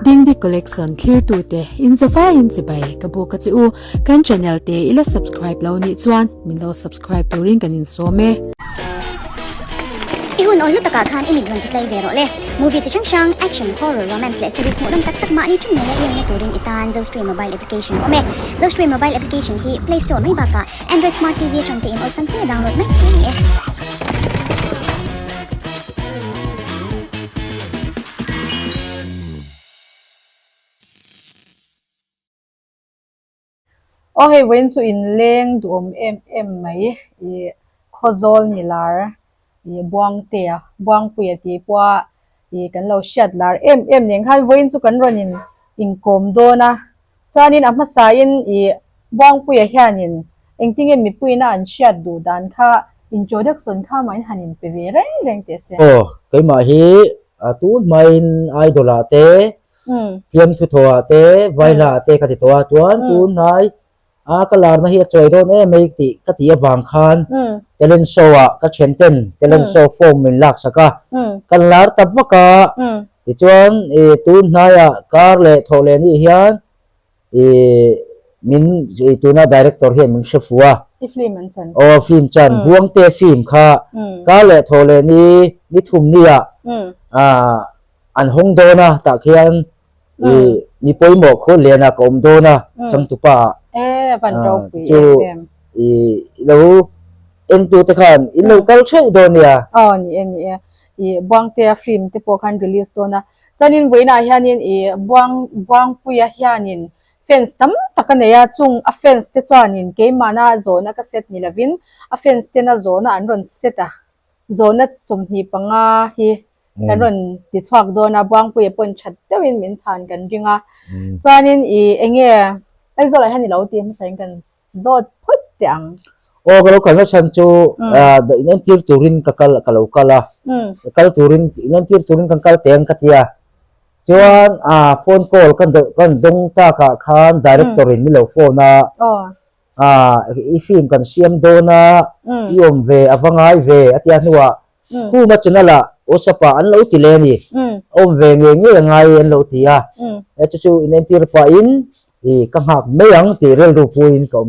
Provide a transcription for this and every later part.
Dingdi Collection thlirtute in zavaiin chibai ka buk a che u. Kan channel te i la subscribe lo nih chuan min lo subscribe turin kan insawm e. I hun awl hlu takah khan i mit rawn ti tlai ve rawh le. Movie chi hrang hrang, action, horror, romance leh series hmuhnawm tak tak mahni ṭawng ngeia i enna turin i tan Zostream mobile application a awm e. Zostream mobile application hi Play Store mai bakah Android Smart TV atang te in awlsam te download mai thei a ni e. Aw hei vawiin chu inleng duhawm em em mai ih Khawzawl ni lar ih Buangtea Buangpuia tih pawha ih kan lo hriat lar em em nen khan vawiin chu kan rawn in inkawm dawn a chuanin a hmasain ih Buangpuia hianin engtinge mipuiina an hriat duh dan kha introduction kha mahin han inpe ve reng reng teh se. Aw keimah hi tun hmain idol ah te Fiamthu thaw ah te, vaihla ah te ka ti tawh a, chuan tun hnai a ka larna hi a chawi dawn em mai tih ka tih avang khan talent show ah ka thian ten talent show form min lak sak a, kan lar ta vak a, tichuan ih tun hnaiah kar leh thawh leh nih hian ih min ih tuna director hian min hre fu a. I film an chan. Aw film chan, Buangte film kha kar leh thawh leh ni ni thum nia ah An hawng dawn a, tah khian i mi pawimawh khaw lian ah ka awm dawn a, changtupa ah. E, van ropui chu em em. I lo entu te khan in lo kal theuh dawn nia. Aw ni e ni e. I Buangtea film te pawh khan release dawn a. Chuanin vawiinah hianin i Buang Buangpuia hianin fans tam tak a nei a, chung a fans te chuanin keimahna zawhna ka set ni lovin a fans tena zawhna an rawn set a. Zawhna 25 hi kan rawn ti chhuak dawn a, Buangpuia pawn that deuhin min chhan kan ring a. Chuanin i enge Aizawlah hian i lo ti hmasa in kan zawt phawt teh ang. Aw ka lo kalna chhan chu in entir turin ka kal ka lo kal a, kal turin in entir turin kan kal teh ang ka ti a. Chuan phone call kan kan dawng takah khan director in min lo phone a. Ah, i film kan siam dawn a, i awm ve, a va ngai ve, a tia hnuah Khuma channel ah WhatsApp ah an lo ti leh a ni. Awm ve ngei ngei a ngai an lo ti a. E chu chu in entir pahin i ka nghak mai ang tih rilru puiin ka awm.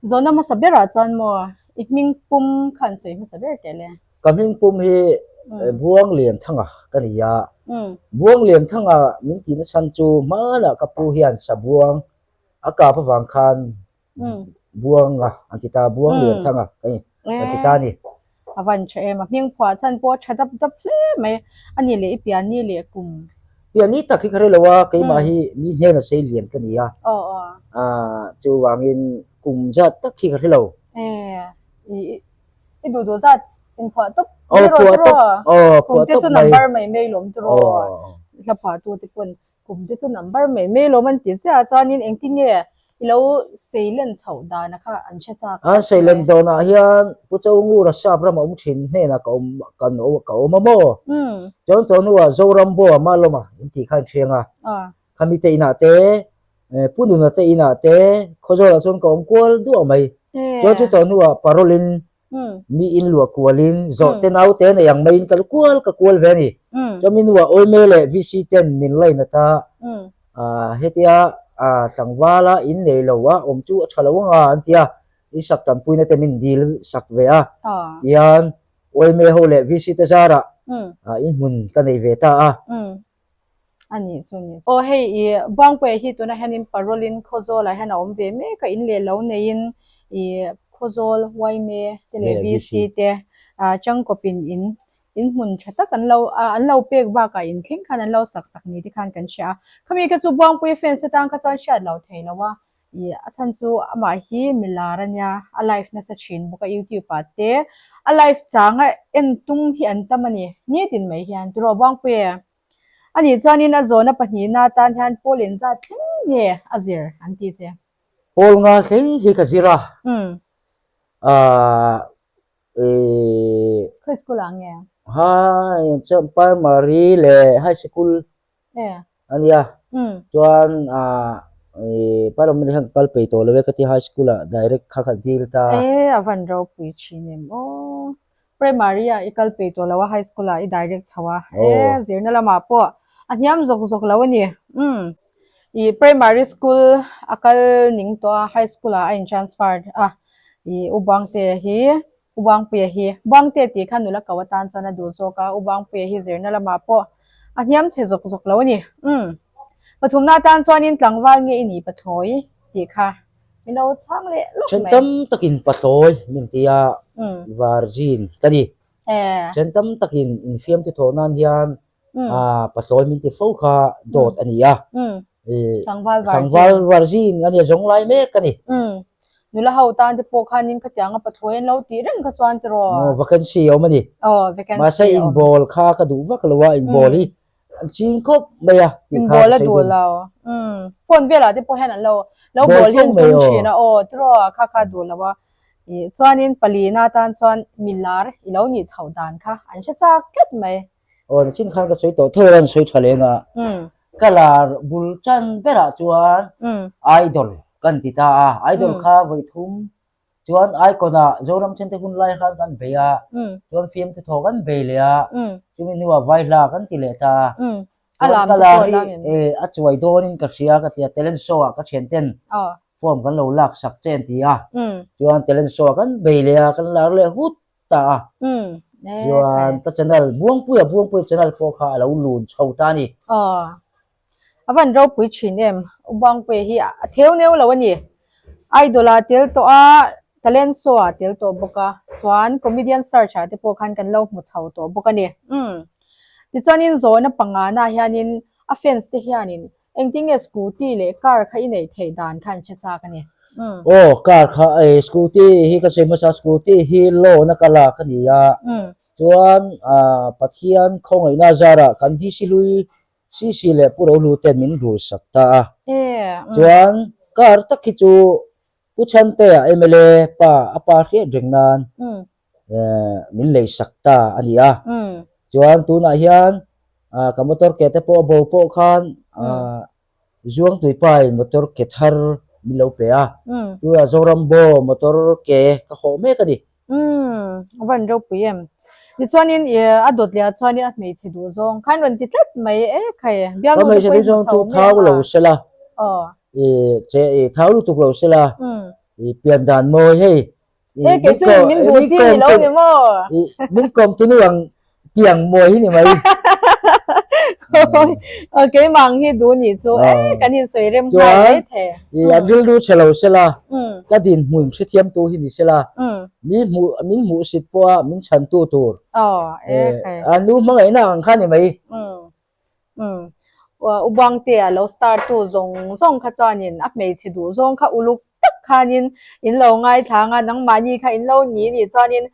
Zawhna hmasa berah chuan maw i hming pum kha an sawi hmasa ber teh le? Ka hming pum hi Buanglianthanga ka ni a. Buanglianthanga min tihna chhan chu hmanah ka pu hian Sabuang A kap avang khan buanga an ti ta, buang lian thanga ka ni, an ti ta a ni. A van tha em, a hming phuah chhan pawh a tha dap dap hle mai. A ni leh i pianni leh kum. Pianni tak hi ka hre lo a, keimah hi mi hnena sei lian ka ni a. Chuvangin kum zat tak hi ka hre lo. I duh duh zat in phuah tawp mai rawh tiraw? Kum te chu number mai mai lawm tiraw? Hla phuah tu te pawn Kum te chu number mai mai lawm an ti chiah a, chuanin engtin nge i lo seilen chhoh dana kha an hre chak An seilen dawnah hian Pu Chongura sap rama awm thin hnenah ka awm kan ka awm a maw? Chuan tawh hnuah Zoram Boa Malawma in tih kha an hriang a, khami te inah te Pu Nuna te inah te Khawzawlah chuan ka awm kual duah mai. Chuan chu tawh hnuah parole in Mi in luah kualin zawh te nau te nei ang maiin kal kual ka kual ve a ni. Chuan mi nuah Awime leh VC ten min lainat a, hetia tlangvala in nei lo a awm chu a tha lo anga an ti a, i sak tanpuina te min dil sak ve a, tihian Awime ho leh VC te zarah in hmun ka nei ve ta a. A nih chu ni. Aw hei i Buangpuia hi tunah hianin parole in Khawzawl ah hian a awm ve mek a, in leh lo neiin i Khawzawl Yma te leh VC te changkawp in in in hmun tha tak an lo an lo pek bakah in thleng khan an lo sak sak ni te khan kan hria a. Khami kha chu Buangpuia fans atang kha chuan hriat lo thei lo a, i a chhan chu amah hi milar a nia, a live nasa thin bawk a youtube ah te a live changa en tum hi an tam a ni, nitin mai hian tiraw Buangpuia. A nih chuanin a zawhna pahnihna atan hian Paul in zat thleng nge a zir an ti che? Paul nga thleng hi ka zir a. Aah eh. Khawi school ah nge? Hai chuan primary leh high school a nia. Chuan aah eh primary hian ka kal peih tawh lo e ka ti high school ah direct kha ka dil ta. Eh a van ropui thin em aw. Primary ah i kal peih tawh lo a, high school ah i direct chho a, e zirna lamah pawh A hniam zawk zawk lo a ni. Umm. Ih primary school a kal ning tawh a, high school ah a in transfer a. Ih U Buangtea hi U Buangpuia hi Buangtea tih kha nula ko atan chuan a duh zawk a, U Buangpuia hi zirna lamah pawh a hniam chhe zawk zawk lo a ni. Umm. Pathumna atan chuanin tlangval nge i nih pathlawi tih kha min lo chhang leh lawk Then tam takin pathlawi min ti a, virgin ka ni. Then tam takin infiamtu thawh nan hian pathlawi min ti fo kha dawt a ni a. Tlangval virgin a nia zawng lai mek a ni. Nula ho tan te pawh khanin khatianga pathlawi an lo tih reng kha chuan tiraw? Vacancy a awm a ni. Mahse inbawl kha ka duh vak lo a, inbawl hi An ching khawp mai a tih kha ka sawi dawn. Lo. Umm. Phone velah te pawh hian an lo lo bawl hian tum thin a aw tiraw kha kha duh lo a. Ih chuanin palina atan chuan milar i lo nih chhoh dan kha an hre chak tlat mai. Aw nichin khan ka sawi tawh tho a an sawi tha leng a. Ka lar bul tan berah chuan idol kan ti ta a idol kha vawi thum Chuan Icon ah Zoram Thente hun lai khan kan bei a, chuan film te thaw kan bei leh a, chumi hnuah Vaihla kan ti leh ta a. Chuan ka lar hi a chuai dawnin ka hria ka ti a, talent show ah ka thian ten form kan lo lak sak che an ti a, chuan talent show ah kan bei leh a, kan lar leh hut ta a. Chuan ka channel Buangpuia Buangpuia channel pawh kha a lo lun chho ta a ni. A van ropui thin em? U Buangpuia hi a theu neu lo a ni. Idol ah tel tawh a, talent show ah tel tawh bawk a, chuan comedian search ah te pawh khan kan lo hmu chho tawh bawk a ni. Umm. Tichuanin zawhna pangana ah hianin a fans te hianin engtin nge scooty leh car kha i neih theih dan kha an hre chak a ni. Umm. Aw car kha eh scooty hi ka sawi hmasa scooty hi loan a ka lak a ni a, chuan ah Pathian khawngaihna zarah kan DC hlui Sisi leh Pu Rohlu ten min rul sak ta a. Chuan car tak hi chu Pu Chhantea mla pa a pa hriat reng nan min lei sak ta a ni a. Chuan tunah hian ka motor ke te pawh a bo pawh khan Zuangtui pa in motor ke thar min lo pe a. Tunah Zorambo motor ke ka hawh mek a ni. Umm, a van ropui em. Tichuanin i a dawt leh ah chuanin a hmeichhe duh zawng khan rawn ti tlat mai e khai. Bialnu te pawhin hmu chho mai ang a. Thau lo sela. Aw. I che i thau lutuk lo sela. I pian dan mawi hei. Hei kei chu min duh chi ni lo ni maw? I min kawm tu nu ang piang mawi hi ni mai. Aw keimah ang hi duh nih chu e kan insawi rem nghal mai thei. I an rilru chhe lo sela. Ka dinhmun hrethiamtu hi ni sela, mi hmuh min hmuhsit pawha min chhantu tur a nu hmangaihna ang kha ni mai. U Buangtea lo star tu zawng zawng kha chuanin a hmeichhe duh zawng kha uluk tak khanin in lo ngaithla ang a, nangmahni kha in lo ni nih chuanin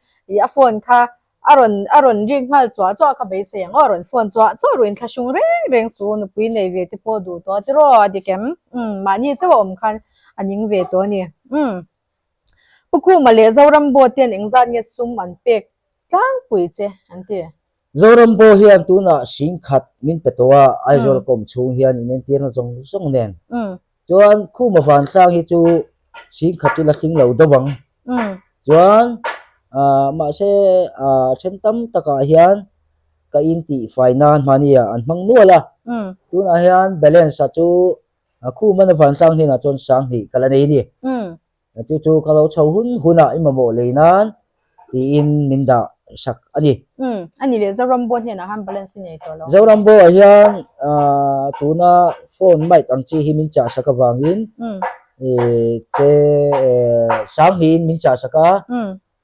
a phone kha A rawn a rawn rik nghal chuah chuah kha beisei ang aw, a rawn phone chuah chuah ruih in thlahrung reng reng su nupui nei ve te pawh duh tawh a tiraw a dik em? Umm mahni chauh a awm khan a ning ve tawh a ni. Umm Pu Khuma leh Zoram Board hian engzat nge sum an pek tlangpui che an ti? Zoram Board hian tunah singkhat min pe tawh a, Aizawl kawm chhung hian inentirna zawng zawng nen. Chuan Khuma vantlang hi chu singkhat chu la tling lo deuh ang. Chuan ah mahse ah then tam takah hian ka in tih fai nan hmania an hmang nual a. Tunah hian balance ah chu Khumana vantlang hnenah chuan sanghnih ka la nei a ni. Chu chu ka lo chho hun hunah i mamawh lei nan tiin min dah sak a ni. Umm, a ni leh Zorambo hnenah khan balance i nei tawh lo. Zorambo ah hian aah tuna phone mic ang chi hi min chah sak avangin ih che eh sanghnihin min chah sak a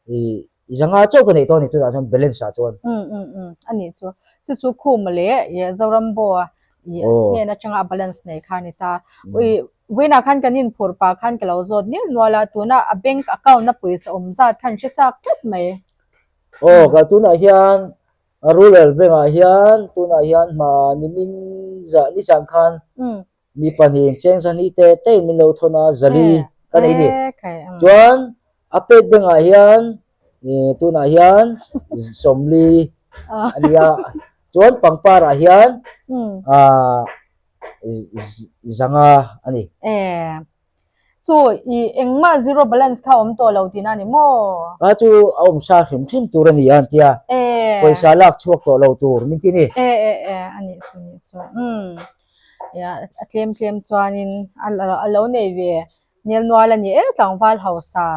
ih zanga chauh ka neih tawh a ni tunah chuan balance ah chuan. Umm umm umm a nih chu. Chu chu Khuma leh ih Zorambo ah ih hnen atanga a balance nei kha a ni ta. Ih Vawiinah khan kan inphur pah khan ka lo zawt nil nual a, tuna a bank account a pawisa awm zat khan hre chak tlat mai. Aw, ka tunah hian rural bank ah hian tunah hian hma nimin zah ni zan khan mi pahnih cheng zahnih te te in min lo thawn a, zali ka nei ni. Chuan a pet bank ah hian tunah hian sawmli a nia, chuan pangpar ah hian aah zanga a ni. E. Chu i engmah zero balance kha awm tawh lo tihna a ni maw? Kha chu a awm sa hrim hrim tur a ni a an ti a, pawisa lak chhuak tawh lo tur min ti ni. E e e, a nih chu nih chu. Umm, ia a tlem tlem chuanin a lo nei ve nel nual a ni e, tlangval hausa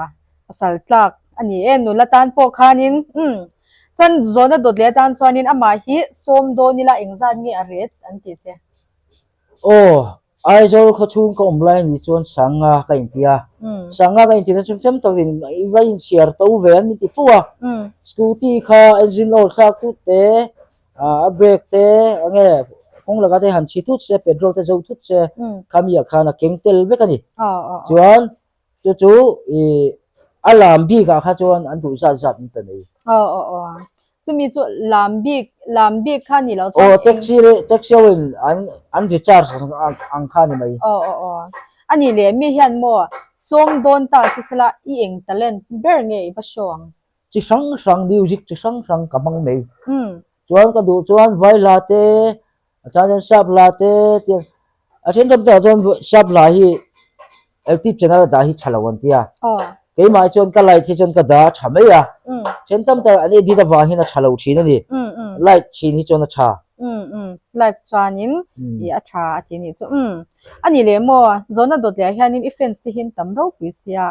pasal tlak a ni e, nula tan pawh khanin umm, chuan zawhna dawt leh atan chuanin amah hi sawm dawn ila engzat nge a ret an tih che. Aw, Aizawl khawchhung ka awm lai anih chuan Sanga ka inti a. Sanga ka intih na chu chem takin i va inchhiar to ve an min ti fo a. Scooty kha engine oil thlak thut te, a brake te enge kawng laka te han chhi thut se, petrol te zo thut se, khami ah khan a keng tel vek a ni. Chuan Chu chu i a lam bik ah kha chuan an duh zat zat min pe mai. Aw aw aw. Chumi chu lam bik lam bik kha ni lo chuan. Aw taxi taxi ho in an an recharge ang kha ni mai. Aw aw aw. Ani leh mi hian maw sawm dawn ta che sela i eng talent ber nge i va show ang. Chi hrang hrang music chi hrang hrang ka hmang mai. Chuan ka duh chuan vai hla te A chang chuan sap hla te te a then tam takah chuan sap hla hi youtube channel a dah hi tha lo an tia keimah hi chuan ka light hi chuan ka dah a tha mai a then tam takah an edit avang hian a tha lo thin a ni light thin hi chuan a tha live chuanin i a tha a ti anih chu ani leh maw zawhna dawt leh ah hianin i fans te hian tam ropui sia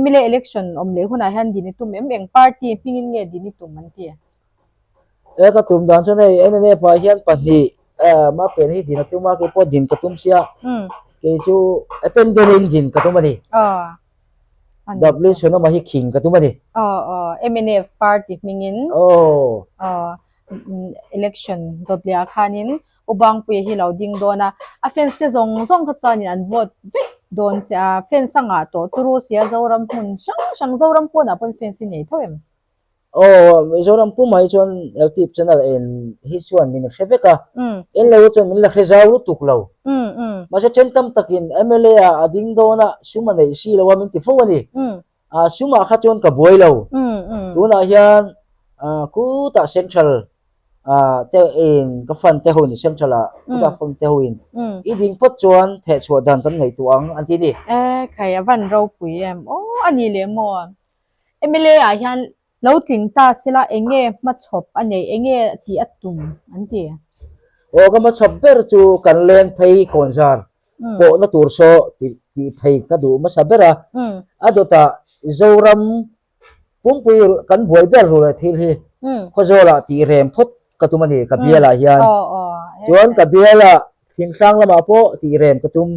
mla election awm leh hunah hian din i tum em eng party hmingin nge din i tum an ti. He ka tum dan chuan hei NNF ah hian pahnih eh Mapena hi din a tum a keipawh din ka tum sia kei chu appendant in din ka tum a ni. W Sonoma hi khing ka tum a ni. Aw aw MNF party hmingin aw election dawt leh ah khanin U Bangpuia hi lo ding dawn a, a fans te zawng zawng kha chuanin an vote vek dawn che a, fans a ngah tawh turu sia Zoram hmun hrang hrang Zoram pawnah pawn fans hi nei tho em? Aw, Mizoram pumah hi chuan LTIP channel en hi chuan min hre vek a, en lo chuan min la hre zau lutuk lo. Mahse then tam takin mla ah a ding dawn a, sum a neih si lo a min ti fo a ni. A sumah kha chuan ka buai lo. Tunah hian kutah central te in ka fund te ho in central ah kutah fund te ho in i ding phawt chuan thehchhuah dan kan ngaihtuah ang an ti a ni. E khai a van ropui em aw a ni leh maw? Mla ah hian lo tling ta sela eng nge hmachhawp a neih, eng nge tih a tum an ti? Aw ka hmachhawp ber chu kan leng phei kawnzar pawhna tur saw tih tih phei ka duh hmasa ber a, a dawtah Zoram pumpui kan buai ber rul thil hi Khawzawlah tih rem phawt ka tum a ni ka bialah hian chuan ka bialah thingtlang lamah pawh tih rem ka tum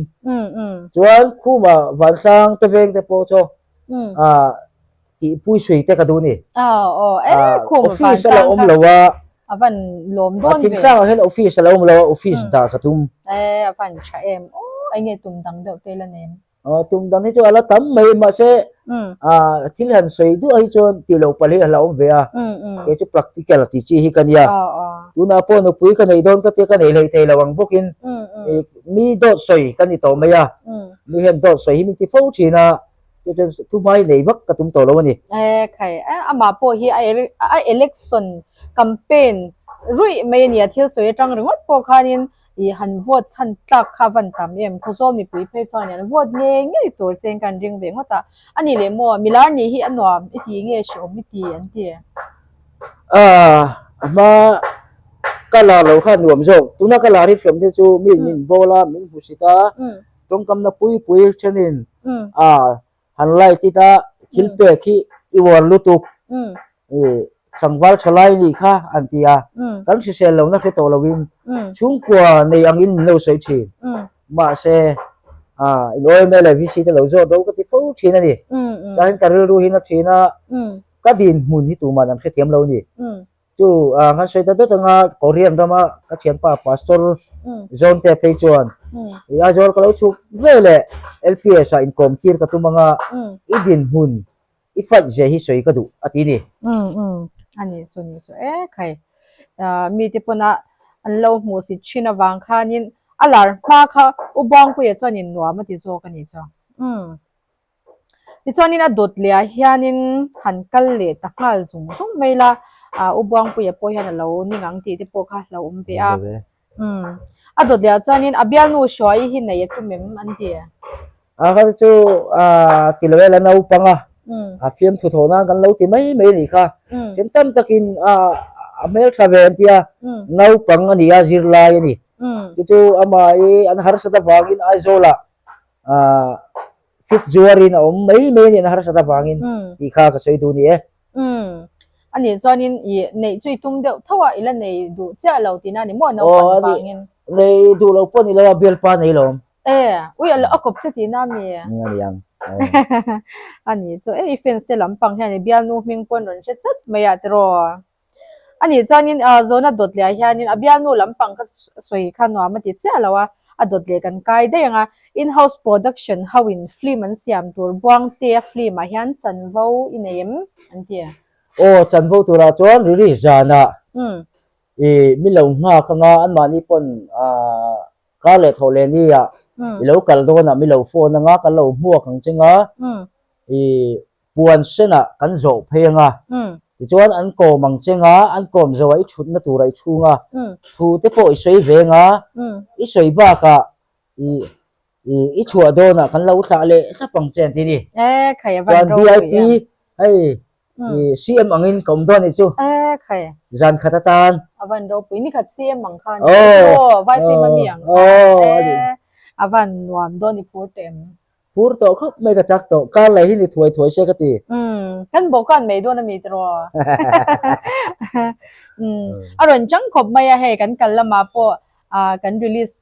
chuan khuma vantlang te veng te pawh chaw ah tih pui sui te ka duh ni office a la awm lo a thingtlang ah hian office a la awm lo a office dah ka tum Aw tum dang hi chu a la tam mai mahse ah thil han sawi duah hi chuan tih loh palh hi a hlauhawm ve a kei chu practical tih chi hi ka nia tunah pawh nupui ka neih dawn ka tia ka neih hleih thei lo ang bawkin mi dawt sawi ka ni tawh mai a mi hian dawt sawi hi min ti fo thin a chu chuan thuhmai nei vak ka tum tawh lo a ni. E khai amah pawh hi a election campaign ruih mai a nia thil sawi atang ringawt pawh khanin I han vote chhan tlak kha van tam em? Khawzawl mipui phei chuan an vote ngei ngei tur cheng kan ring ve ngawt a. A nih leh maw, milar nih hi a nuam i ti nge hreawm i ti an ti. Aaa, a hma ka lar lo kha nuam zawk. Tuna ka lar hi hreawm te chu mi min bawl a, min hmusit a, tawngkamna pui pui thenin a Han light it a thil pek hi i uar lutuk i tlangval tha lai nih kha an ti a, kan hrisel lohna hre tawh loin chhungkua nei angin min lo sawi thin. Mahse in OMA leh VC te lo zawt ro ka ti fo thin a ni. Chuan ka rilru hi na thin a, ka dinhmun hi tuman an hrethiam lo a ni. Chu ah kan sawi ta dawt anga Korean rama ka thianpa Pastor John te phei chuan i Aizawl ka lo chhuk ve leh LPS ah inkawm tir ka tum anga i dinhmun i fight zia hi sawi ka duh a ti ni. A nih chu nih chu e khai mite pawna an lo hmuh si thin avang khanin a lar hma kha U Buangpuia chuan in nuam a ti zawk a nih chu. Tichuanin a dawt leh ah hianin han kal leh ta nghal zung zung mai la, ah U Buangpuia pawh hian a lo ning ang tih te pawh kha a lo awm ve a. Umm a dawt leh ah chuanin a bialnu Hruai hi nei a tum em an ti. A kha chu a ti lo e la naupang a, a fiamthu thawh nan kan lo ti mai mai a nih kha. Then tam takin a a hmeltha ve an tia, naupang a ni a, zirlai a ni. Chu chu amah hi an harsat avangin Aizawlah fit zuarin a awm mai mai a ni an harsat avangin tih kha ka sawi duh a ni e. Umm. A nih chuanin i neih chu i tum deuh tho a, i la nei duh chiah lo tihna a ni maw naupang vangin? Aw, nei duh lo pawh ni lo a, bialpa nei lo awm. E, ui a a kawp che tihna a mi? Eng a ni ang. A nih chu, e i fans te lampang hian i bialnu hming pawh an rawn hre chat mai a tiraw? A nih chuanin Zawna dawt leh ah hianin a bialnu lampang kha sawi kha nuam a ti chiah lo a, a dawt leh kan kai daih ang a. In-house production ho in film an siam tur Buangtea film ah hian chanvo i nei em? an ti. Aw, chanvo turah chuan riri zanah i mi lo nghak anga anmahni pawn kar leh thawh leh nia i lo kal dawnah mi lo phone anga kan lo hmuak ang che nga i puan senah kan zawh phei anga tichuan an kawm ang che nga an kawm zawh ah i thutna turah i chhung a thu te pawh i sawi ve anga i sawi bakah i i chhuah dawnah kan lo thlah leh thlap ang che an ti ni chuan vip hei i CM angin ka awm dawn anih chu zan khat atan avan ropui ni khat CM ang khan aw vai film ami ang khan avan nuam dawn i phur teh em. Phur tawh khawp mai ka chak tawh, kar leh hi ni thuai thuai se ka ti. Umm, kan bawhkan mai dawn a mi tiraw? Umm, a rawn chang khawp mai a hei kan kal lamah pawh ah kan release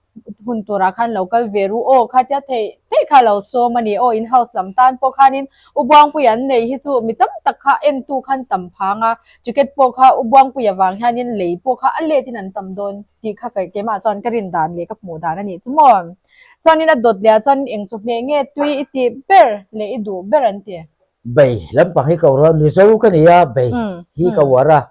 hun turah khan lo kal ve ru aw khatia theih theih kha lo sawm a ni aw in house lam tan pawh khanin U Buangpuia an nei hi chu mi tam tak kha entu khan tam phang a, ticket pawh kha U Buangpuia vang hianin lei pawh kha a let in an tam dawn tih kha keimah chuan ka rin dan leh ka hmuh dan a nih chu maw. Chuanin a dawt leh ah chuan eng chu hmeh nge tui i tih ber leh i duh ber an ti. Bei lampang hi ka uar a, Mizo ka ni a, bei hi ka uar a.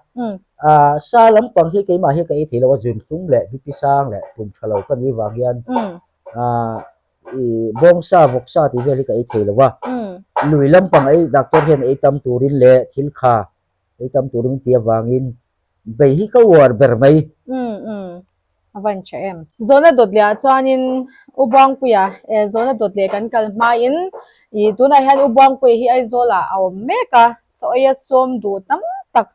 Sa lampang hi keimah hi ka ei thei lo a, zunthlum leh bipi sang leh pum tha lo ka nih vang hian i bawngsa, vawksa tih vel hi ka ei thei lo a. Lui lampang ei doctor hian ei tam turin leh thil kha ei tam turin min tih avangin Bei hi ka uar ber mai. Umm umm a van tha em. Zawhna dawt leh ah chuanin U Buangpuia eh zawhna dawt leh kan kal hmain ih tunah hian U Buangpuia hi Aizawl ah a awm mek a, chaw eia sawm duh tam tak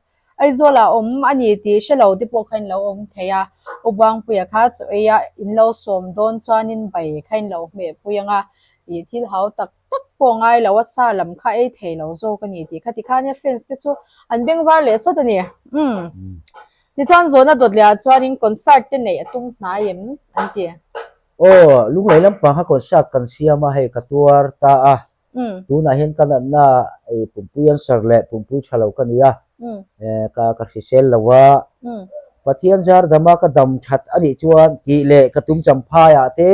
Aizawl ah a awm a ni tih hre lo te pawh kha in lo awm thei a, U Buangpuia kha chaw eia in lo sawm dawn chuanin bai kha in lo hmeh pui ang a, ih thil hau tak tak pawh ngai lo a sa lam kha ei thei lo zawk a ni tih kha tikhan a fans te chu an beng var leh sawt a ni umm tichuan zawhna dawt leh ah chuanin concert te neih a tum hnai em an ti. Aw lunglei lampang kha concert kan siam a hei ka tuar ta a tunah hian ka natna ei pumpui an sar leh pumpui tha lo ka ni a ka ka hrisel lo a Pathian zar dama ka dam that a nih chuan tih leh ka tum champhai ah te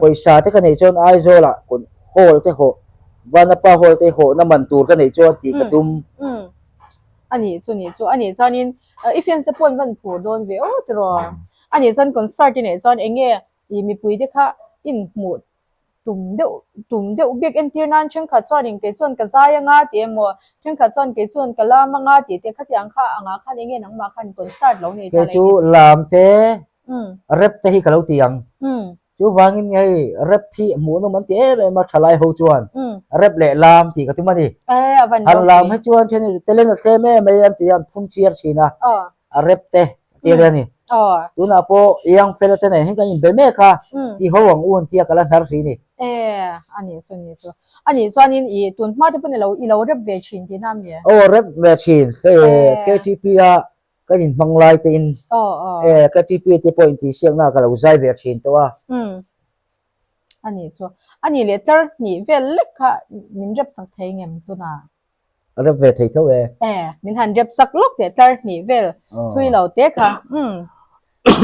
Pawisa te ka neih chuan Aizawl ah hall te hawh Vanapa hall te hawhna man tur ka neih chuan tih ka tum. A nih chu nih chu a nih chuanin i fans te pawh an van phur dawn ve aw tiraw. A nih chuan concert i neih chuan eng nge i mipui te kha inhmuh tum deuh tum deuh bik entir nan thenkhat chuanin kei chuan ka zai anga tih emaw thenkhat chuan kei chuan ka lam anga tih te khatiang kha angah khan eng nge nangmah khan concert lo nei ta la eng nge. Kei chu lam te Rap te hi ka lo ti ang. Chuvangin nge hei rap hi hmuhnawm an ti em em a thalai ho chuan rap leh lam tih ka tum a ni. Han lam hi chuan then talent a tlem em mai an ti a an phun chiar thin a a rap te a ti a ni. Tunah pawh young fella te nen hian kan inbe mek a ti ho ang u an tia ka la hnar hrih a ni. A nih chu nih chu. A nih chuanin i tun hma te pawh ni lo i lo rap ve thin tihna a mi? Aw rap ve thin. Hei KTP a Ka inhmang lai te in e ka TP te pawh intihsiakna ka lo zai ve thin tawh a. Umm a nih chu. A nih leh tar hnih vel lek kha min rep chak thei ngem tunah? A rep ve thei tho e. E min han rep chak lawk teh tar hnih vel thui lo te kha. Umm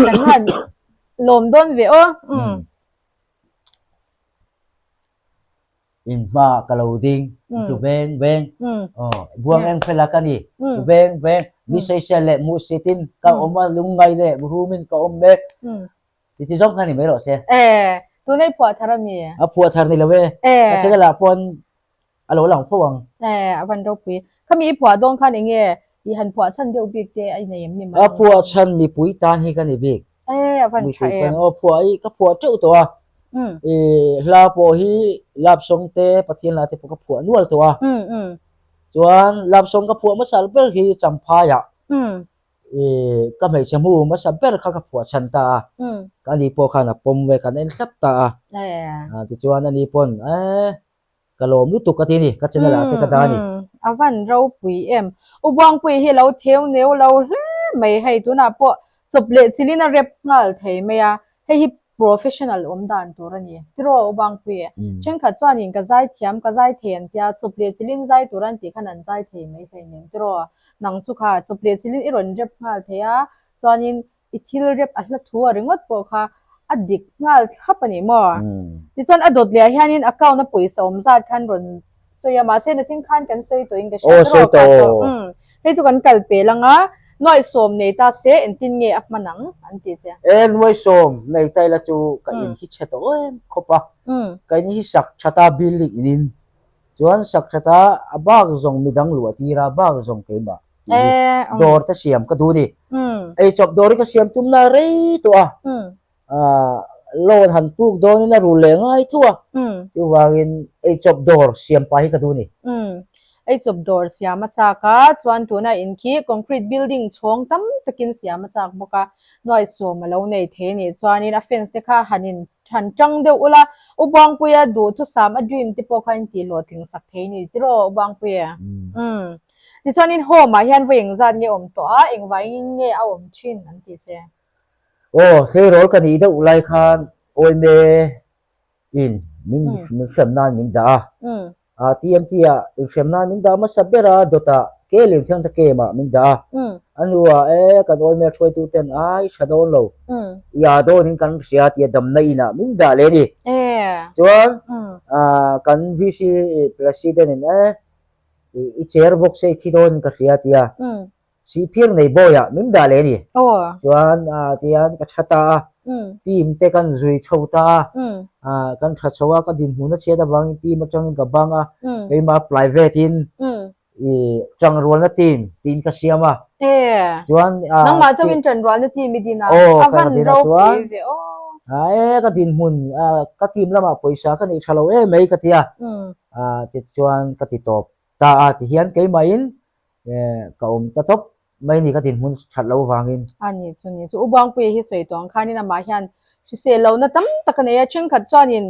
kan han lawm dawn ve aw. Umm. In hma ka lo ding tu veng veng buang eng fela ka ni tu veng veng mi sawisel leh hmuhsit in ka awm a lungngai leh rum in ka awm mek ti chi zawng kha ni mai rawh se. E tunei phuah thar a mi? A phuah thar ni lo e. Ka channel ah pawn a lo lang fo ang. E a van ropui. Khami i phuah dawn khan enge i han phuah chhan deuh bik te a inei em ni mai? A phuah chhan mipui tan hi ka ni bik. E a van tha em. Aw phuah i ka phuah teuh tawh a. I hla pawh hi love song te Pathian hla te pawh ka phuah nual tawh a. Chuan love song ka phuah hmasa ber hi Champhaiah i ka hmeichhe hmu hmasa ber kha ka phuah chhan ta a. Ka ni pawh khan a pawm ve kan en thlap ta a. Tichuan ani pawn eh Ka lawm lutuk ka ti a ni, ka channel ah te ka dah a ni. A van ropui em. U Buangpuii hi lo theu neu lo hle mai hei tunah pawh chawp leh chilin a rep nghal thei mai a, hei hi professional awm dan tur a ni. Tiraw U Buangpuii? Thenkhat chuanin ka zai thiam ka zai thei an tia, chawp leh chilin zai tur an tih khan an zai thei mai hlei nem tiraw? Nang chu kha chawp leh chilin i rawn rep nghal thei a, chuanin i thil rep a hla thu a ringawt pawh kha a dik nghal thlap a ni maw? Tichuan a dawt leh ah hianin account a pawisa awm zat khan rawn sawi a, mahse nachin khan kan sawi tawhin ka hria tawh ka chu umm hei chu kan kal pel ang a, nuaihsawm nei ta se engtin nge a hman ang an ti che. E nuaihsawm nei ta ila chu ka in hi chhe tawh em khawp a, ka in hi sak that a building in in chuan sak that a a bak zawng midang luah tir a bak zawng keimah. tih hi dawr te siam ka duh a ni. Eichawp dawr hi ka siam tum na rei tawh a, loan han puk dawnin a rul leh ngai tho a, chuvangin eichawp dawr siam pah hi ka duh a ni. Eichawp dawr siam a chak a, chuan tuna in khi concrete building chhawng tam takin siam a chak bawk a, nuaisawm a lo nei thei a nih chuanin a fence te kha han in han tang deuh ula, U Buangpuia duhthusam a dream te pawh kha in tih hlawhtling sak thei a ni tiraw U Buangpuia? Tichuanin home ah hian vawi engzat nge awm tawh a, engvangin nge a awm thin an ti che? Aw, tleirawl ka nih deuh lai khan Awime in min min hrem nan min dah a. A TMT ah inhrem nan min dah hmasa ber a, dawtah ke lem thiang ta kem ah min dah a. A hnuah e kan Awime hruaitu ten ai tha dawn lo, i aa dawn in kan hria tia damna in ah min dah leh a ni. Chuan kan VC President in e I chair bawk se i thi dawn ka hria tia sihphir nei bawi ah min dah leh a ni. Chuan tihian ka tha ta a, team te kan zui chho ta a, kan tha chho a, ka dinhmun a chhiat avangin team atangin ka bang a, keimah private in i tangrualna team tiin ka siam a. Chuan nangmah chauhin tangrualna team i din a, a van ropui ve aw. E ka dinhmun ka team lamah pawisa ka neih tha lo em mai ka ti a. Tichuan ka ti tawp ta a tihian keimahin ka awm ta tawp mai ni ka dinhmun that loh avangin. A ni chu ni chu U Buangpuia hi sawi tawh ang khanin amah hian hrisel lohna tam tak a nei a, thenkhat chuanin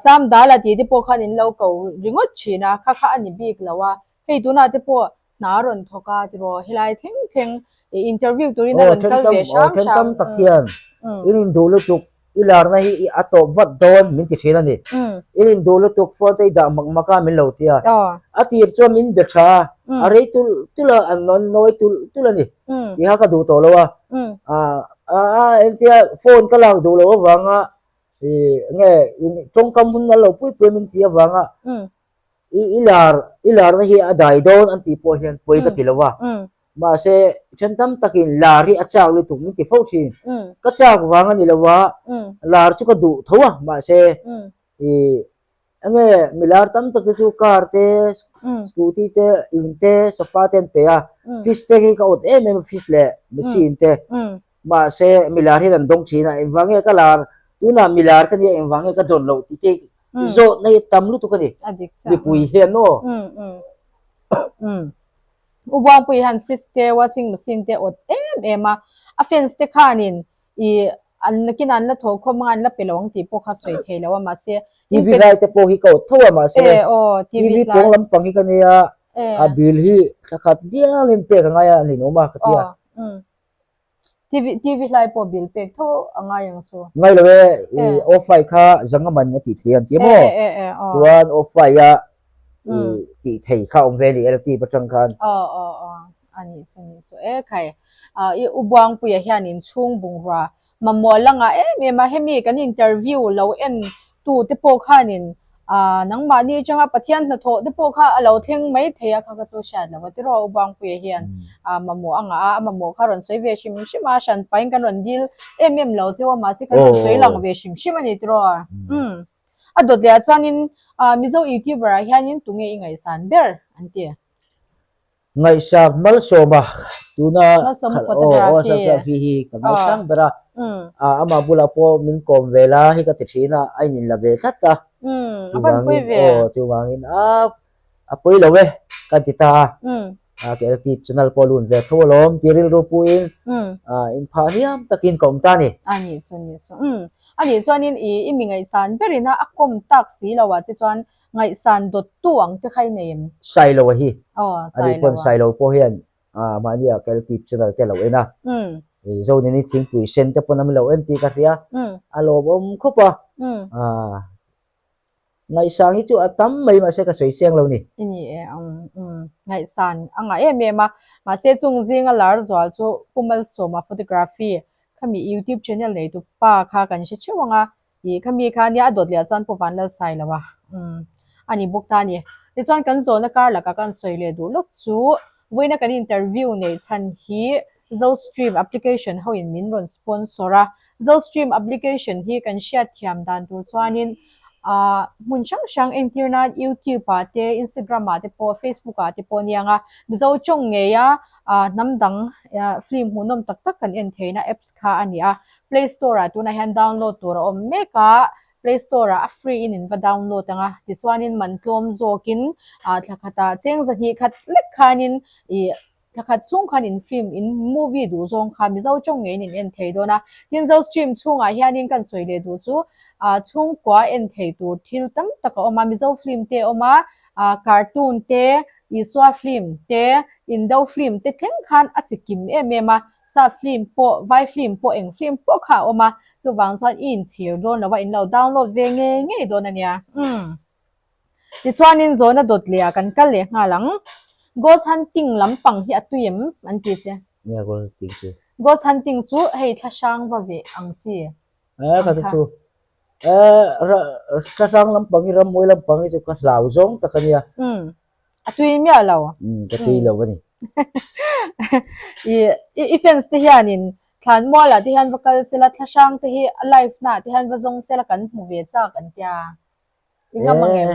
Sam Dala tih te pawh khan in lo ko ringawt thin a, kha kha a ni bik lo a, hei tunah te pawh hna a rawn thawk a tiraw helai thleng thleng interview turin a rawn kal ve hram hram. Then tam tak hian in induh lutuk i larna hi a tawp vat dawn min ti thin a ni. In induh lutuk phone te i dah mak mak a min lo ti a. A tir chuan min be tha a, a rei tulh tulh a, an nawn nawi tulh tulh a ni. Tih kha ka duh tawh lo a. A engtia phone ka lak duh loh avanga nge tawngkam hun a lo pui pui min ti avanga i i lar i larna hi a dai dawn an tih pawh hian pawi ka ti lo va mahse then tam takin lar hi a chak lutuk min ti fo thin ka chak vang a ni lo va lar chu ka duh tho a mahse i enge mi lar tam tak te chu car te scooty te in te sofa te an pe a fish te hi ka awt em em a fish leh machine te mahse mi lar hian an dawng thin a engvang nge ka lar tunah mi lar ka nia engvang nge ka dawn loh tih te zawhna hi tam lutuk a ni mipui hian aw. U Buangpui hian fridge te washing machine te awt em em a, a fans te khanin i an nakinah an la thaw khawm anga an la pe lo ang tih pawh kha sawi thei lo a mahse TV lai te pawh hi ka awt tho a mahse TV pawng lampang hi ka nia a bill hi thla khat bialin pek a ngai a an inawm a ka ti a. TV TV hlai pawh bill pek tho a ngai ang chu. Ngai lo e, i off-white kha zanga man a tih thei an ti maw? E e e aw. Chuan off-white a i tih thei kha awm ve a ni LT atang khan. Aw aw aw a nih chu nih chu e khai. I U Buangpuia hian inchhung bungrua Mamawh la ngah em em a, hemi kan interview lo en tu te pawh khanin ah nangmahni atanga Pathian hnathawh te pawh kha a lo thleng mai thei a, kha kha chu hriat lo a tiraw U Buangpuia hian ah mamawh a ngah a, a mamawh kha rawn sawi ve hrim hrim a, hran pahin kan rawn dil em em lo cheu a, mahse kan rawn sawi lang ve hrim hrim a ni tiraw. Umm a dawt leh ah chuanin ah Mizo youtuber ah hianin tunge i ngaihsan ber an ti. Ngaihsak Malsawma tuna Malsawma photography photography hi ka ngaisang ber a, amah bulah pawh min kawm ve la hi ka ti thin a, a in la ve tlat a. Chuvangin aw chuvangin a a pawi lo e kan ti ta a, a KLT channel pawh lun ve tho alawm ti rilru puiin inphah hniam takin ka awm ta a ni. A nih chu nih chu a nih chuanin i i mi ngaihsan berin a a kawm tak si lo ah che chuan Ngaihsan dawttu ang te kha i nei em? Sailo a hi. Aw, Sailo a. Ani pawn Sailo pawh hian mahni ah Keltip channel te lo en a. Zonini thingpui sen te pawn an lo en tih ka hria. A lawmawm khawp a. Ngaihsan hi chu a tam mai mahse ka sawi seng lo ni. I ni e, ngaihsan a ngah em em a. Mahse chung zinga lar zual chu Pu Malsawma photography khami YouTube channel neitu pa kha kan hre theuh ang a. Tih kha mi kha nia a dawt leh ah chuan Pu Vanlalsai lo a umm a ni bawk ta a ni. Tichuan kan zawhna kar lakah kan sawi leh duh lawk chu vawiina kan interview neih chhan hi Zostream application ho in min rawn sponsor a. Zostream application hi kan hriat thiam dan tur chuanin ah hmun hrang hrang entir nan YouTube ah te Instagram ah te pawh Facebook ah te pawh a niang a Mizo tawng ngei a ah hnam dang film hmuhnawm tak tak kan en theihna apps kha a ni a. Play Store ah tunah hian download tur a awm mek a, Play Store ah a free in in va download ang a, tichuanin man tlawm zawkin ah thla khatah cheng zahnih khat lek khanin ih thla khat chhung khan in film in movie duh zawng kha Mizo tawng ngeiin in en thei dawn a. Tin Zostream chhungah hianin kan sawi leh duh chu ah chhungkua en thei tur thil tam tak a awm a, Mizo film te a awm a, ah cartoon te, Isua film te, Indo film te thleng khan a chi kim em em a. Sap film pawh, vai film pawh, eng film pawh kha a awm a, chuvang chuan i inchhir dawn lo a, in lo download ve ngei ngei dawn a nia. Umm. Tichuanin zawhna dawt leh ah kan kal leh nghal ang. Ghost hunting lampang hi a tui em an ti che. Nia ghost hunting chu. Ghost hunting chu hei thlahrang va ve ang chi. Eh ka ti chu. Eh thlahrang lampang hi rammawi lampang hi chu ka hlau zawng tak a nia. Umm. A tui miah lo. Umm ka tui lo a ni. I i fans te hianin Thlanmualah te hian va kal sela thlahrang te hi a live naah te hian va zawng sela kan hmu ve chak an tia. I ngam ang em?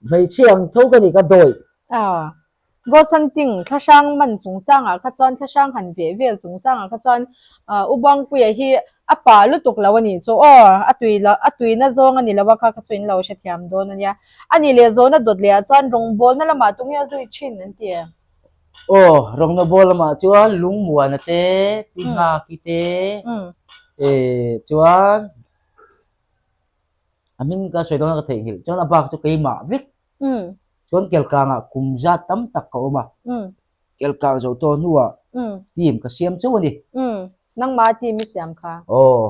Hmeichhia ang tho ka ni ka dawih. Aw. Ghost hunting thlahrang man chungchangah kha chuan thlahrang han veh vel chungchangah kha chuan U Buangpuia hi a pa lutuk lo a nih chu aw a tui lo a tuina zawng a ni lo a kha kha chu in lo hrethiam dawn a nia. A nih leh zawhna dawt leh ah chuan rawngbawlna lamah tunge a zui thin an ti em? Aw rawngbawlna lamah chuan Lungmuana te, Pi Nghaki te, eh chuan a hming ka sawi dawn a ka theihnghilh chuan a bak chu keimah vek. Chuan Kelkangah kum zat tam tak ka awm a, Kelkang zo tawh hnuah team ka siam chauh a ni. Nangmah team i siam kha. Aw.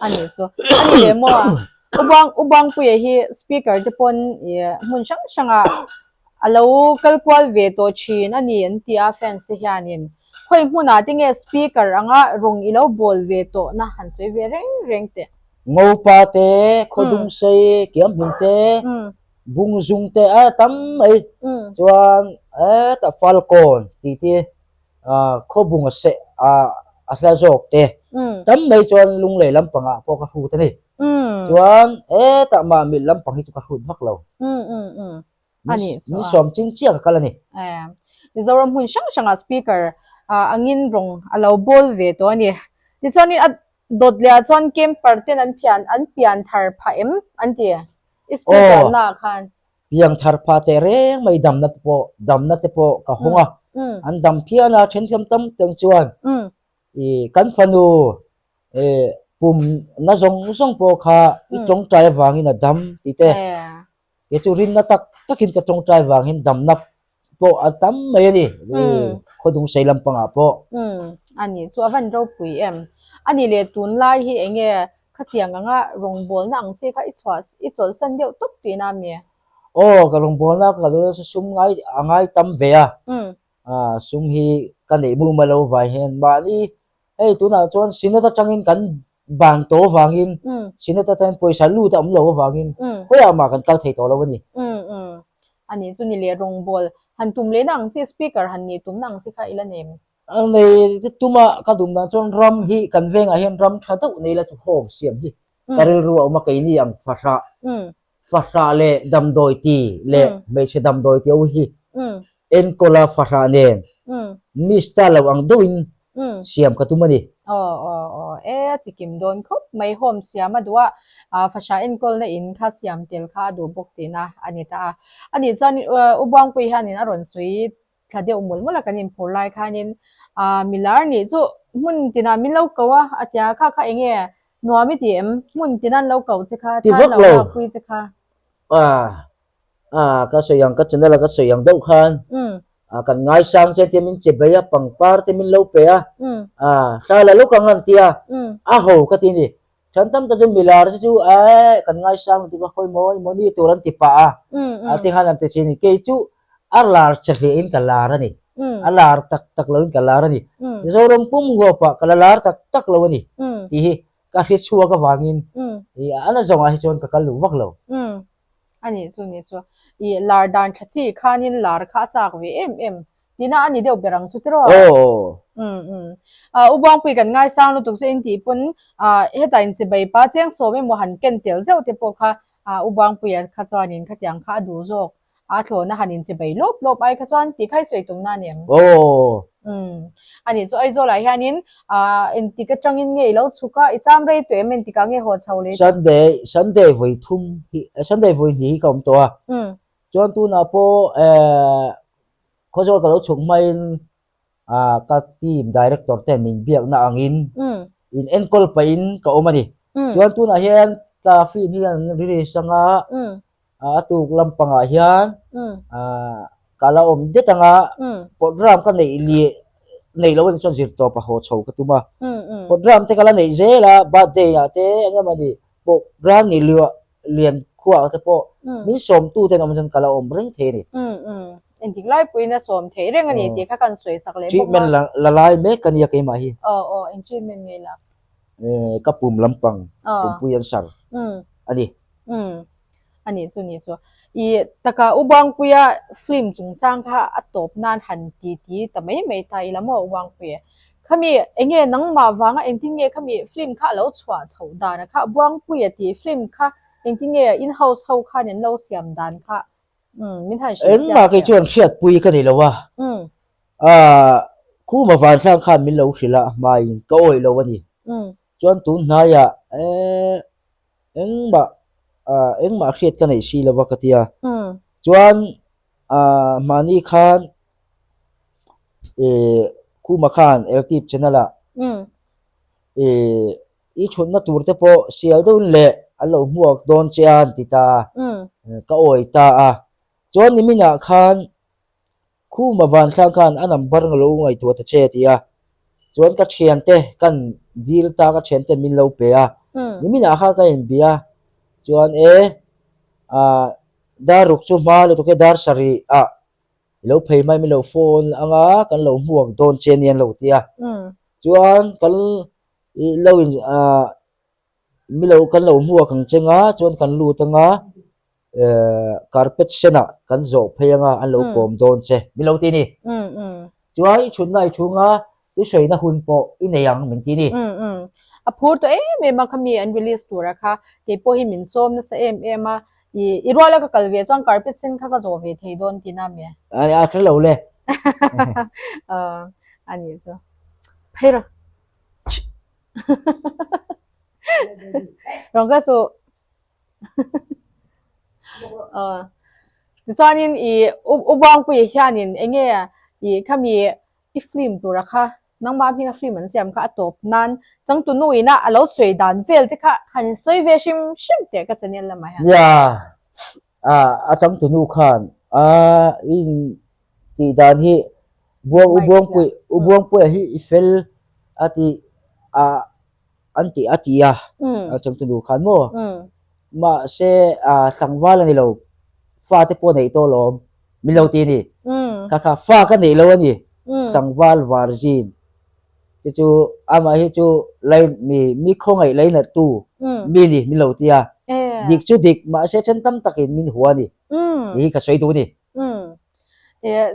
A nih chu. A ni leh maw? Ubang Ubangpuia hi speaker te pawn hmun hrang hrangah a lo kal kual ve tawh thin a ni an ti a fans te hianin. Khawi hmunah te nge speaker anga rawng i lo bawl ve tawh na han sawi ve reng reng teh. Ngopa te, Khawdungsei, Kiamhmun te, Bungzung te a tam mai. Chuan hetah Falkawn tih te Khawbung a seh a hla zawk te tam mai chuan Lunglei lampangah pawh ka hrut a ni. Chuan hetah Mahmilh lampang hi chu ka hrut vak lo. A nih chu a. Ni sawm ching chiah ka kal a ni. Mizoram hmun hrang hrangah speaker angin rawng a lo bawl ve tawh a ni. Tichuanin a dawt leh ah chuan camper ten an phian an pian thar phah em an ti i speaker na ah khan. Piang thar phah teh reng mai damna te pawh damna te pawh ka hawng a. An dam phian a then tam teng chuan i kan fanu pum na zawng zawng pawh kha i tawngtai avangin a dam tih te. Kei chu rinna tak takin ka tawngtai vangin damna pawh a tam mai a ni. Khawdung sei lampangah pawh. Umm a ni chu a van ropui em. A ni leh tunlai hi eng nge khatiang anga rawngbawlna ang chi kha i chhuah i chawlhsan deuh tawp tihna a mi? Aw ka rawngbawlna ka kal chu sum ngai a ngai tam ve a. Sum hi ka neih mumal lo vai hian mahni Hei tunah chuan Synod atangin kan ban tawh avangin Synod atangin pawisa lut a awm lo avangin khawiah mah kan kal thei tawh lo a ni. A nih chu ni leh rawngbawl han tum lehna ang chi speaker han nih tumna ang chi kha i la nei em? A nei tuma ka tum dan chuan ram hi kan vengah hian ram tha deuh nei la chu home siam hi ka rilru a awm a keini ang fahrah. Fahrah leh damdawi ti leh hmeichhe damdawi ti ho hi enkawla fahrah nen mista lo ang deuhin siam ka tum a ni. Aw aw aw e a chikim dawn khawp mai home siam a duh a, fahrah enkawlna in kha siam tel kha a duh bawk tihna a ni ta a. Anih chuan U Buangpuii hianin a rawn sawi thla deuh mawlh mawlh a kan inphur lai khanin ah milar nih chu hmun tinah min lo ko a a tia kha kha eng nge nuam i ti em hmun tina an lo ko che kha Ti thlan vak lo lo. lakpui che kha. Ah ah ka sawi ang ka channel a ka sawi ang deuh khan Um. ah kan ngaisang che tia min che bei a pangpar te min lo pe a Um. ah thla la lawk ang an tia Um. a ho ka ti ni Than tam tak chu milar te chu eh kan ngaisang lutuk a khawi maw emaw ni tur an ti pah a, a ti khan an ti chin a ni. Kei chu a lar che hliah in ka lar a ni, a lar tak tak lo in ka lar a ni. Mizoram pum huapah ka la lar tak tak lo a ni tih hi ka hre chhuak avangin a na zawngah hi chuan ka kal duh vak lo. A nih chu nih chu. I lar dan tha chi khanin lar kha a chak ve em em Tina a ni deuh ber ang chu tiraw? Aw. Um um. Ah U Buangpui kan ngaisang lutuk chu in tih pawn ah hetah in chibai pa cheng sawm emaw han ken tel zeuh te pawh kha ah U Buangpuia kha chuanin khatiang kha a duh zawk a thlawna han in chibai lawp lawp ai kha chuan tih kha i sawi tumna a ni em? Aw. Um. A nih chu Aizawlah hianin ah engtik atangin nge i lo chhuk a i cham rei tawh em engtikah nge haw chho leh? Sunday Sunday vawi thum hi Sunday vawi hnih hi ka awm tawh a. Um. Chuan tunah pawh eh Khawzawl ka lo chhuk hmain ah ka team director ten min biakna angin in enkawl pahin ka awm a ni. Chuan tunah hian ka film hi an release anga a tuk lampangah hian ah ka la awm det anga program ka neih leh neih loh a nih chuan zirtawp a haw chho ka tum a. Program te ka la neih zel a birthday ah te eng emaw ni program ni luah lian khuah te pawh min sawmtu ten awm chuan ka la awm reng thei a ni. Engtik lai pawhin a sawm theih reng a ni tih kha kan sawi sak leh bawk a. Treatment la lai mek ka nia keimah hi. Aw aw eng treatment nge la? Ka pum lampang pumpui an sar a ni. Umm a nih chu nih chu. I taka U Buangpuia film chungchang kha a tawp nan han ti ti ta mai mai ta ila maw U Buangpuia. Khami enge nangmah vanga engtin nge khami film kha a lo chhuah chhoh dan a kha Buangpuia tih film kha engtin nge in house ho khan an lo siam dan kha Umm, min han hrilh chiang Engmah kei chiang. chuan hriatpui ka nei lo a. Umm. Aaa, Khuma Vanthlang khan min lo hrilh a, a hmaiin ka awih lo a ni. Umm. Chuan tun hnaiah eeh engmah aah engmah hriat ka neih si lo a ka ti a. Umm. Chuan aah mahni khan eeh Khuma khan Eltip channel ah Umm. eeh I thutna tur te pawh sial deuhin leh an lo hmuak dawn che a an ti ta a, ka awi ta a. Chuan niminah khan Khuma Vanthlang khan a number nga lo ngaihtuah ta che a ti a. Chuan ka thiante kan dil ta ka thianten min lo pe a. Niminah khan ka inbia chuan e ah dar ruk chu hma lutuk e dar sarih ah i lo phei mai min lo phone anga kan lo hmuak dawn che nia an lo ti a. Chuan kan lo in ah mi lo kan lo hmuak ang cheng a chuan kan lut anga eh carpet senah kan zawh phei anga an lo kawm dawn che min lo ti a ni chuan i chhunna i chhunga i sawi hun pawh i nei ang min ti a ni. A phur tawh em em a khami an release tura kha kei pawh hi min sawm nasa em em a i i ruala ka kal ve chuan carpet sen kha ka zawh ve thei dawn tihna mi? A hre lo le. A nih chu. Phei rawh. Rawng ka chu tichuanin i u Buangpuia hianin enge i khami i film tura kha nangmah hminga film an siam kha a tawp nan changtunu ina a lo sawi dan vel che kha han sawi ve hrim hrim teh ka channel lamah hian. Nia a changtunu khan a in tih dan hi Buang u Buangpui u Buangpuia hi i fel a ti a an ti a ti a a changtunu khan maw mahse a tlangval a ni lo fa te pawh neih tawh lawm min lo ti a ni kha kha fa ka neih lo a ni tlangval virgin te chu amah hi chu lai mi mi khawngaih lainat tu mi ni min lo ti a dik chu dik mahse then tam takin min hua a ni tih hi ka sawi duh a ni.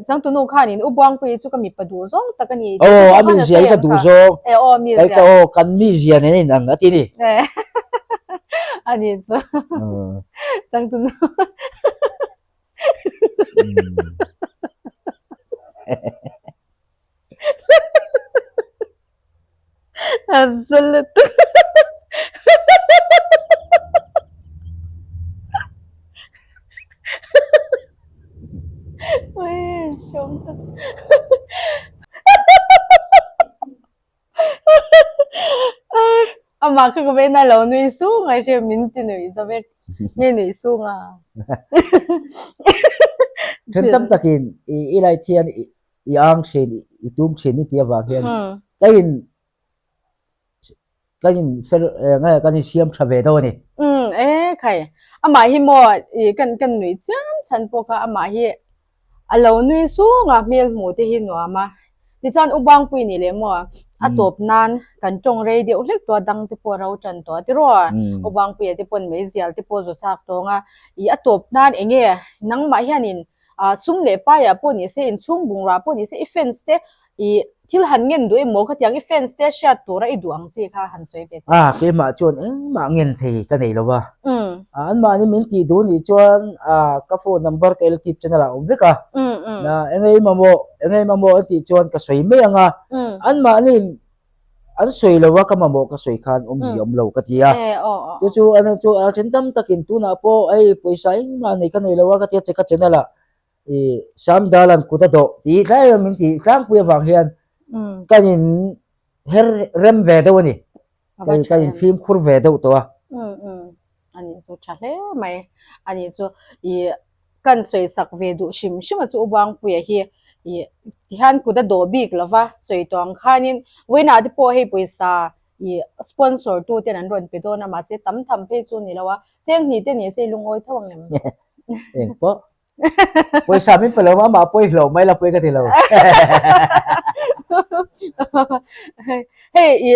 Changtunu khanin U Buangpuii chu ka mipa duh zawng tak a ni. Aw, a mizia hi ka duh zawng. Aw, mizia. Kai ka aw, kan mizia nen a inang a ti ni. A nih chu. Changtunu. A za lutuk. Amah kha ka vena lo nui sung a hria min ti nui zo vek nge nui sung a. Then tam takin i i lai thian i ang thin i tum thin i ti avang hian ka in ka in fel nge kan in siam tha ve deuh a ni. Um e khai amah hi maw i kan kan nui chiam chhan pawh kha amah hi A lo nui sung a, hmel hmuh te hi nuam a. Tichuan U Bangpui nih leh maw a tawp nan kan tawng rei deuh hlek tawh a, dang te pawh a ro tan tawh a tiraw? U Bangpuia te pawn meizial te pawh zaw chak tawng a, ih a tawp nan eng nge nangmah hianin sum leh paiah pawh ni se, inchhung bungrah pawh ni se i fans te ih Thil han ngen duh emaw khatiang i fans te hriat tura i duh ang chi kha han sawi ve teh. A, keimah chuan engmah ngen thei ka nei lo va. Anmahni min tih duh nih chuan ka phone number ka LTube channel ah a awm vek a. Eng ei mamawh, eng ei mamawh an tih chuan ka sawi mai ang a. Anmahni an sawi lo a ka mamawh ka sawi khan awmzia awm lo ka ti a. Chu chu a chu a then tam takin tunah pawh hei pawisa engmah nei ka nei lo a ka tia che ka channel ah. I Sam Dalan kut a dawh tih tlai em min tih tlangpui avang hian kan in her rem ve deuh a ni. Kan in fimkhur ve deuh tawh a. A nih chu tha hle mai. A nih chu i kan sawi sak ve duh hrim hrim a chu U Bangpuia hi i tihian kut a dawh bik lo va sawi tawh ang khanin vawiinah te pawh hei pawisa i sponsor tu ten an rawn pe dawn a mahse tam tham phei chu ni lo a cheng hnih te ni se i lungawi tho ang em? Eng pawh. Pawisa min pe lo a, amah pawi hlauh mai la pawi ka ti lo. Hei i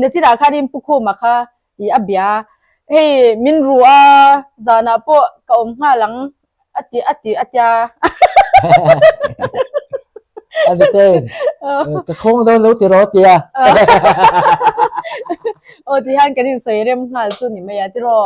nachinah khanin Pu Khuma kha i a bia a, hei min ru a zanah pawh ka awm nghal ang a ti a ti a tia. A ni tein ka khawng dawn lo ti rawh a ti a. Aw ti hian kan insawi rem nghal chu ni mai a tiraw.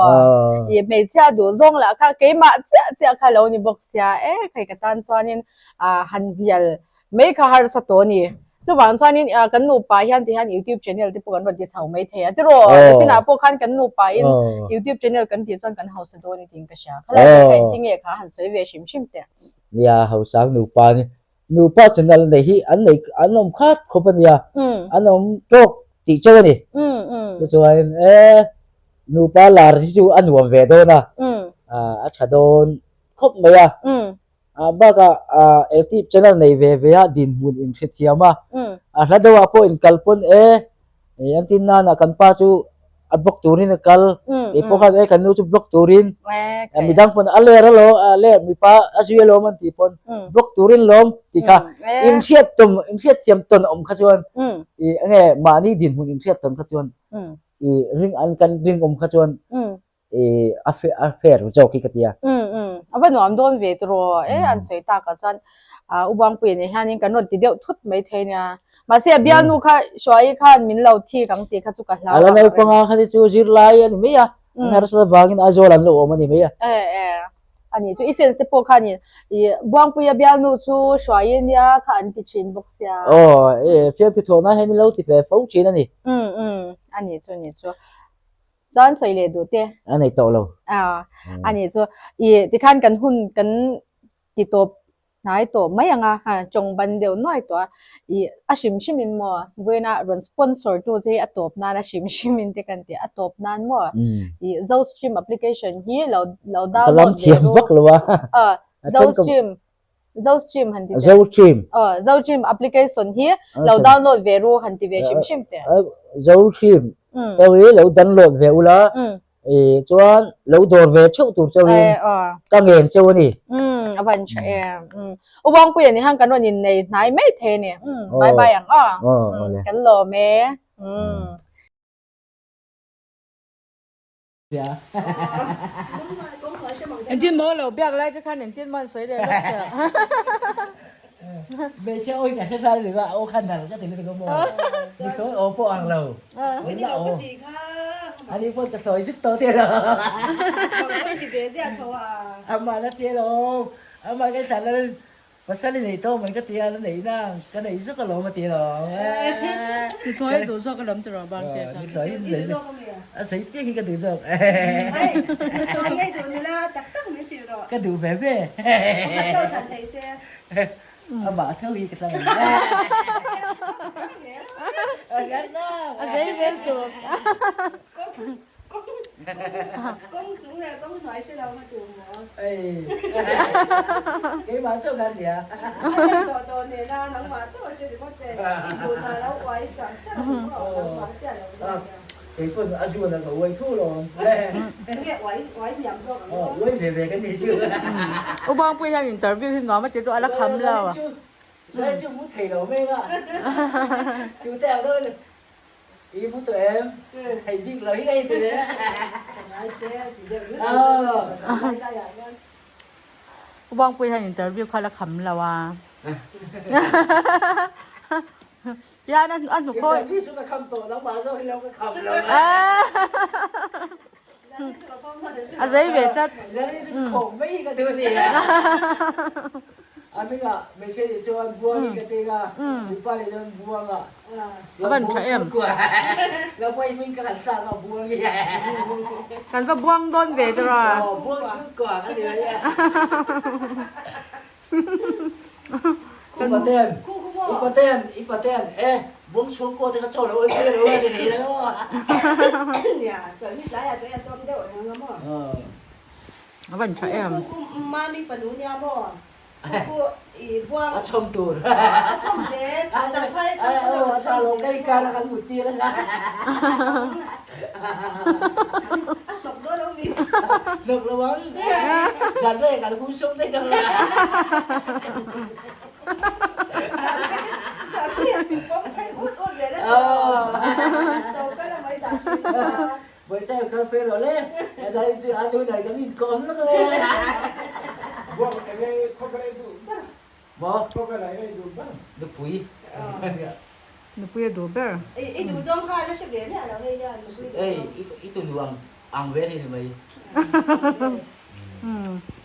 I hmeichhia duh zawng lah kha keimah chiah chiah kha lo ni bawk sia e khai ka tan chuanin han hnial mai kha harsa tawh a ni. Chuvang chuanin kan nupa hian ti hian youtube channel te pawh kan rawn ti chho mai thei a tiraw. Nichinah pawh khan kan nupa in youtube channel kan tih chuan kan hausa dawn i tiin ka hria. Khalai te kha engtin nge kha han sawi ve hrim hrim teh. Nia hausang nupa ni Nupa channel nei hi an nei an awm khat khawp a nia, an awm tawk tih chauh a ni. Chuchuan e nupa lar hi chu a nuam ve dawn a, a tha dawn khawp mai a. Bakah LTIP channel nei ve ve a dinhmun inhrethiam a, a hla deuhah pawh inkal pawn e An tin nana kan pa chu a block turin a kal kei pawh khan e kan nu chu block turin midang pawn a ler alo a ler mipa a zui alawm an tih pawn block turin lawm tih kha inhriat tum inhriat thiam tawn awm kha chuan i enge mahni dinhmun inhriat tawn kha chuan i ring an kan ring awm kha chuan i a a fair zawk hi ka ti a. Um um a va nuam dawn ve tiraw e an sawi takah chuan ah U Bangpuia nen hianin kan rawn ti deuh thut mai thei nia. Mahse a bialnu kha Hruaii khan min lo thik ang tih kha chu ka hlau A la naupang a khani chu zirlai a ni mai a, an harsat avangin Aizawl an lo awm a ni mai a. E e a ni chu i fans te pawh khanin i Buangpuia bialnu chu Hruaii nia kha an ti thin bawk sia. Aw e fiamthu thawhna hi min lo ti ve fo thin a ni. Um um a ni chu ni chu. Chuan sawi leh duh te. A nei tawh lo. A a ni chu i tikhan kan hun kan ti tawp hnai tawh mai ang a, ha chawng ban deuh nuai tawh a, i a hrim hrim in maw vawiina rawn sponsor tu che hi a tawp nan a hrim hrim in te kan ti a tawp nan maw i Zostream application hi lo lo download ve ru. Ka lam thiam vak lo a. A Zostream Zostream han ti teh. Zostream. Aw, Zostream application hi lo download ve ru han ti ve hrim hrim teh. Zostream te hi lo download ve ula, chuan lo dawr ve theuh tur chauhin ka ngen cheu a ni. A van tha em. U Wangpuia ni han kan rawn innei hnai mai thei a ni. Bye bye ang aw. Kan lawm e. Engtin maw lo biak lai te khan engtin maw an sawi leh lawk che. Hmeichhia aw hi ka hre hlai leh a aw kha nal ka ti lutuk a maw. Mi sawi aw pawh ang lo. Ui ni lo ka ti kha. Ani pawh ka sawi zuk tawh te lo. Amah la ti alawm. Amah ka thlan a pasal i nei tawh mai ka ti a, la nei na ka nei zuk alawm a ti alawm. Nithawi a duh zawk alawm ti rawh ban te chuan. Nithawi a sawi piak hi ka duh zawk. Ka duh ve ve. Amah tho hi ka tlang A zei vel tur. Keimah chauh khan nia. Kei pawn a zuan a ka uai thu lawm. Uai ve ve ka ni chu. U Bangpui hian interview hi nuam a ti chu a la kham lo. Zai chu mu thei lo mai nga. Tu te ang deuh i mu tawh em? Thei bik lo hi ka inti ve. U Bangpui hian interview kha a la kham lo a. Tihian a a hnuk hawi. Interview chu ka kham tawh lo mah zawk hi lo ka kham lo. A zei ve tlat. Lali chu khawm mai hi ka duh a ni. A hming ah hmeichhia nih chuan buang hi ka ting a, mipa nih chuan buang ah. A van tha em. Lo pawh i hming ka han thlak a buang hi. Kan va buang dawn ve tawh a. Aw buang chhungkua ka ni mai a. Upaten, upaten, ipaten, e buang chhungkaw te kha chaw lo awih pui lo a ti thei lo maw? A van tha em. A chhawm tur. A tha lo ka inkar a kan hmu tir a. Hnawk lo ang. Zan reng an hung sawm daih dawn a. Bawihtei a kal fe rawh le. Zan chu a nu nen kan inkawm lawk le. Maw? Nupui. Nupui a duh ber. I duh zawng kha a la hre ve miah lo hei hian nupui duh zawng. Ei, i tunu ang ang vel hi ni mai.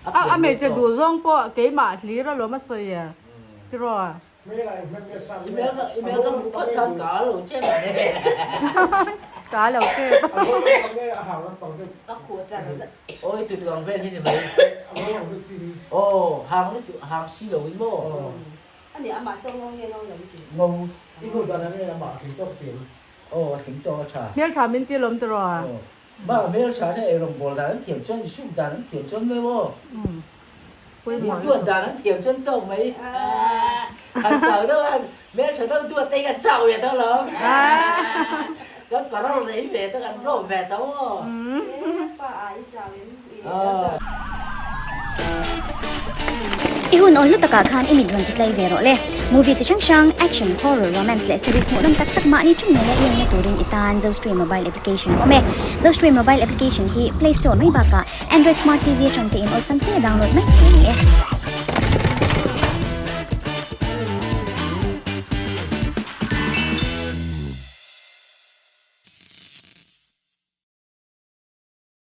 A a hmeichhe duh zawng pawh keimah hlir alawm a sawi e tiraw. I hmel ka i hmel ka hmuh phawt khan ka lo che mai. Ka lo che. Aw i tunu ang vel hi ni mai. Aw hang lutuk hang si lo in maw. Ani amah saw ngo nge ngo lo ti. Ngo i hmuh dan ang nge amah a tling tawk ti em? Aw a tling tawk a tha. Hmeltha min ti lawm tiraw a? Aw mah hmeltha te eirawng bawl dan an thiam chuan i suk dan an thiam chuan mai aw. Min tuat dan an thiam chuan tawk mai. Han chau deuh a hmeltha deuh tuat te hi kan chau ve tawh lo. Kan parol nei ve tawh kan hlawm ve tawh aw. Pa a i chau em? I hun awl hlu takah khan i mit rawn ti tlai ve rawh le. Movie chi hrang hrang, action, horror, romance leh series hmuhnawm tak tak mahni ṭawng ngeia i enna turin i tan Zostream mobile application a awm e. Zostream mobile application hi Play Store mai bakah Android Smart TV atang te in awlsam hle download mai thei a ni e.